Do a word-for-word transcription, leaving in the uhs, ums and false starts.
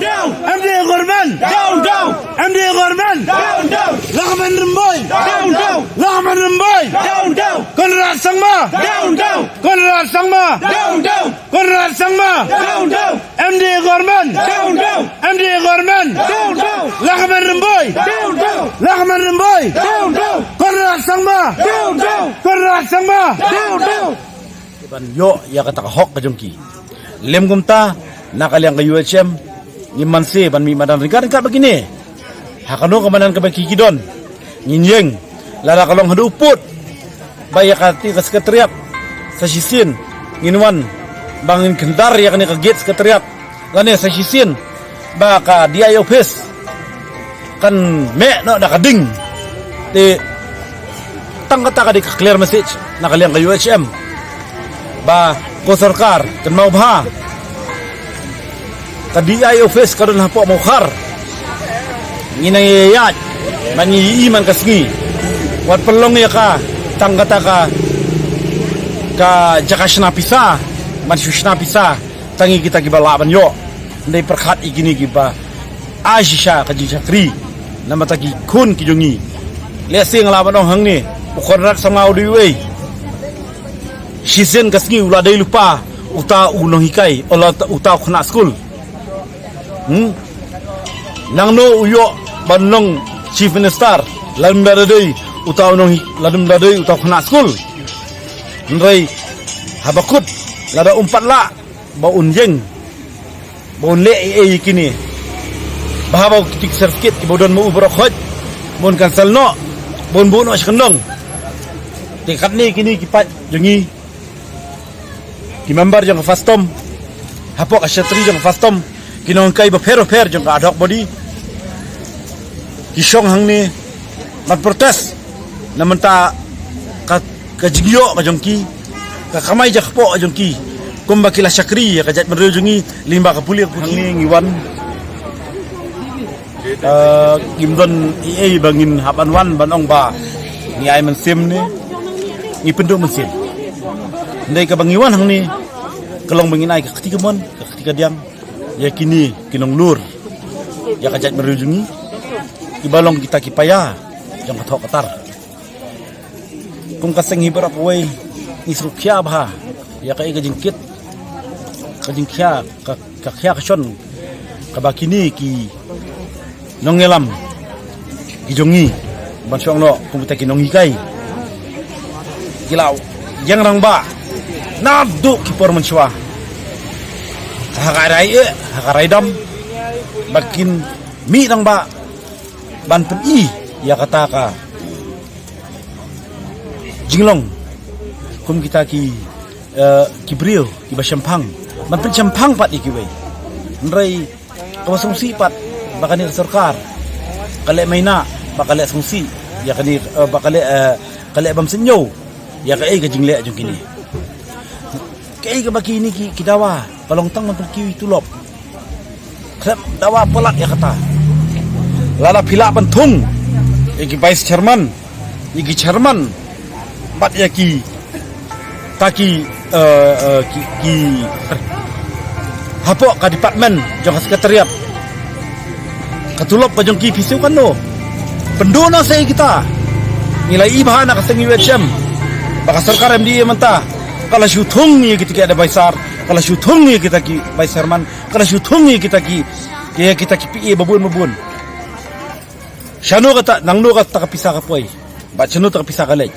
Down! M D A government! Down, down! M D A government! Down, down! Lahkmen Rymbui! Down, down! Lahkmen Rymbui! Down, down! Conrad Sangma! Down, down! Conrad Sangma! Down, down! Conrad Sangma! Down, down! M D A government! Down, down! M D A government! Down, down! Lahkmen Rymbui! Down, down! Lahkmen Rymbui! Down, down! Conrad Sangma! Down, down! Conrad Sangma! Down, down! Ban ïoh ïa kata ka hok ka jong ki. Lem kumta, na ka liang ka U H M, ngim man se ban mih madan ryngkat ryngkat bad kine. Ha kano ka madan kaba ki ki don, ngin ïeng. Lada ka long haduh pud ba ïa kata ka sekretariat, sa shisien ngin wan ba ngin khyndar ïa kane ka gate sekretariat, lane sa shisien ba ka D I office kan meh noh da ka ding. Te tang kata ka dei ka clear message na ka liang ka U H M ba ko sorkar, kynmaw bha, ka D I office ka don hapoh Mawkhar. Ngi nang ïaid man ngi i man ka sngi. Wat pynlong ïa ka tang kata ka, ka jaka shna pisa, man shu shna pisa. Tang ïa kita kiba lah ban ïoh. Ndai pyrkhat ïa kine kiba ai shisha ka jingshakri namar ta ki khun ki jong ngi. Lehse nga lah ban ong hangne, u Conrad Sangma u dei uwei. Shisien ka sngi u la dei lypa uta u nonghikai, o la uta u khynnah skul. Hmm? Nangno u ïoh ban long Chief Minister lada ym da dei uta u nonghi, lada ym da dei uta u khynnah skul. Hynrei haba kut lada um pat lah ba un ïeng, ba un leh ei ei ïa kine, ba haba kiti ki certificate kiba u don ma u baroh khoit ba un cancel noh, ba un buh noh sha kyndong. Te katne kine ki paid jong ngi, ki member jong ka FASTOM, hapoh ka secretary jong ka FASTOM, ki nonghikai bapher bapher jong ka ad hoc body, ki shong hangne ban protest na bynta ka, ka jingïoh ka jong ki, ka kamai jakpoh ka jong ki, kumba ki la shakri ïa ka jaitbynriew jong ngi lyngba ka pule ka puthi. Hangne ngi wan, eh, ngim don ei ei ba ngin hap ban wan ban ong ba ngi ai mynsiem ne ngi pynduh mynsiem. Hynrei kaba ngi wan hangne ka long ba ngin ai ka kti kamon, ka kti kadiang ïa kine ki nonglur ïa ka jaitbynriew jong ngi, kiba long kita ki paia jong ka thoh ka tar. Kum ka seng hi baroh kawei ngi sngewkhia bha ïa kaei ka jingkit, ka jingkhia, ka, ka khia ka shon kaba kine ki nongïalam ki jong ngi ban shong noh kum kita ki nonghikai ki la ïeng rangbah naduh ki por mynshuwa, ha ka rai eh, ha ka rai dam, ba kin mih rangbah ban pyni ïa kata ka jinglong kum kita ki, eh, ki briew kiba shemphang, ban pynshemphang pat ïa kiwei. Hynrei kaba sngewsih pat ba kane ka sorkar ka leh maina, ba ka leh sngewsih ïa kane, eh, ba ka leh, eh, ka leh bym sngewsih ïa kaei ka jingleh jong kine. Kaei kaba kine ki, ki dawa, ka long tang ban pynkiew ïa ki tulop. Khlem dawa palat ïa kata. Lada phi lah ban thung ïa ki vice chairman, ïa ki chairman, bad ïa ki, ta ki, eh, eh, ki, ki hapoh ka department jong ka secretariat, ka tulop ka jong ki phi siew katno? Pynduh noh sa ïa kita. Ngi la i bha na ka seng U H M ba ka sorkar M D A mynta ka la shu thung ïa kita ki advisor, ka la shu thung ïa kita ki vice chairman, ka la shu thung ïa kita ki, ïa kita ki P A babun babun. Shano kata, nangno kata ka pisa ka poi, bad shano kata ka pisa ka leit?